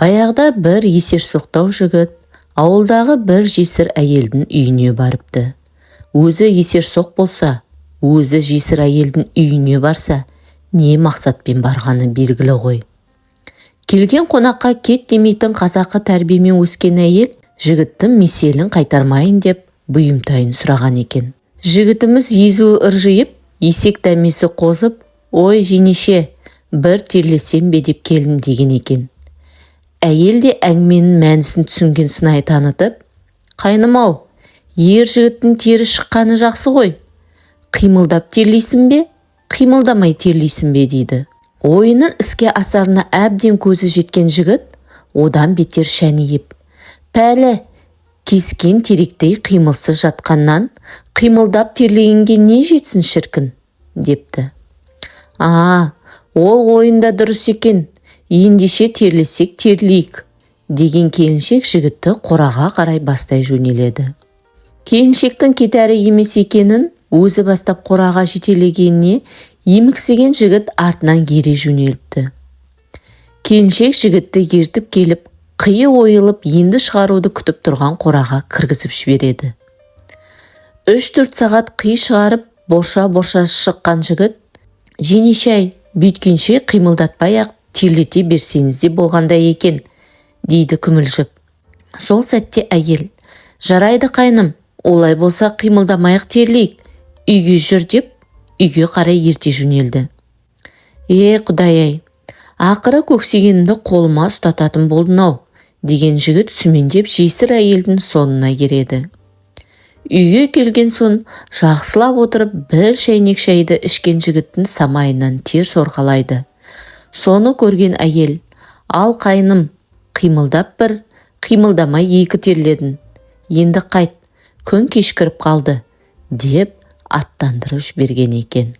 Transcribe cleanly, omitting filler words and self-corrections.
Баяғыда бір есерсоқтау жігіт ауылдағы бір жесір әйелдің үйіне барыпты. Өзі есерсоқ болса, өзі жесір әйелдің үйіне барса, не мақсатпен барғаны белгілі ғой. Келген қонаққа кет демейтін қазақы тәрбиемен өскен әйел жігіттің меселін қайтармайын деп бұйымтайын сұраған екен. Жігітіміз езуі ыржиып, есек дәмесі қозып, «Ой, жеңеше, бір терлесем бе деп келдім», – деген екен. Әйел де әңгіменің мәнісін түсінген сыңай танытып, «Қайным-ау, ер жігіттің тері шыққаны жақсы ғой. Қимылдап терлейсің бе, қимылдамай терлейсің бе?» – дейді. Ойының іске асарына әбден көзі жеткен жігіт одан бетер шәниіп, «Пәлі, кескен теректей қимылсыз жатқаннан қимылдап терлегенге не жетсін, шіркін», – депті. «А, ол ойың да дұрыс екен, ендеше терлесек терлейік», – деген келіншек жігітті қораға қарай бастай жөнеледі. Келіншектің кетәрі емес екенін, өзі бастап қораға жетелегеніне емексіген жігіт артынан ере жөнеліпті. Келіншек жігітті ертіп келіп, қиы ойылып, енді шығаруды күтіп тұрған қораға кіргізіп жібереді. 3-4 сағат қи шығарып, борша-борша шыққан жігіт: «Жеңеше-ай, бүйткенше қимылдатпай-ақ терлете берсеңіз де болғандай екен», – дейді күмілжіп. Сол сәтте әйел: «Жарайды, қайным, олай болса қимылдамай-ақ терлейік, үйге жүр», – деп үйге қарай ерте жөнелді. «Е, құдай-ай, ақыры көксегенімді қолыма ұстататын болдың-ау», – деген жігіт сүмендеп жесір әйелдің соңына ереді. Үйге келген соң жақсылап отырып бір шәйнек шайды ішкен жігіттің самайынан тер сорғалайды. Соны көрген әйел: «Ал, қайным, қимылдап бір, қимылдамай екі терледің. Енді қайт, күн кешкіріп қалды», – деп аттандырып жіберген екен.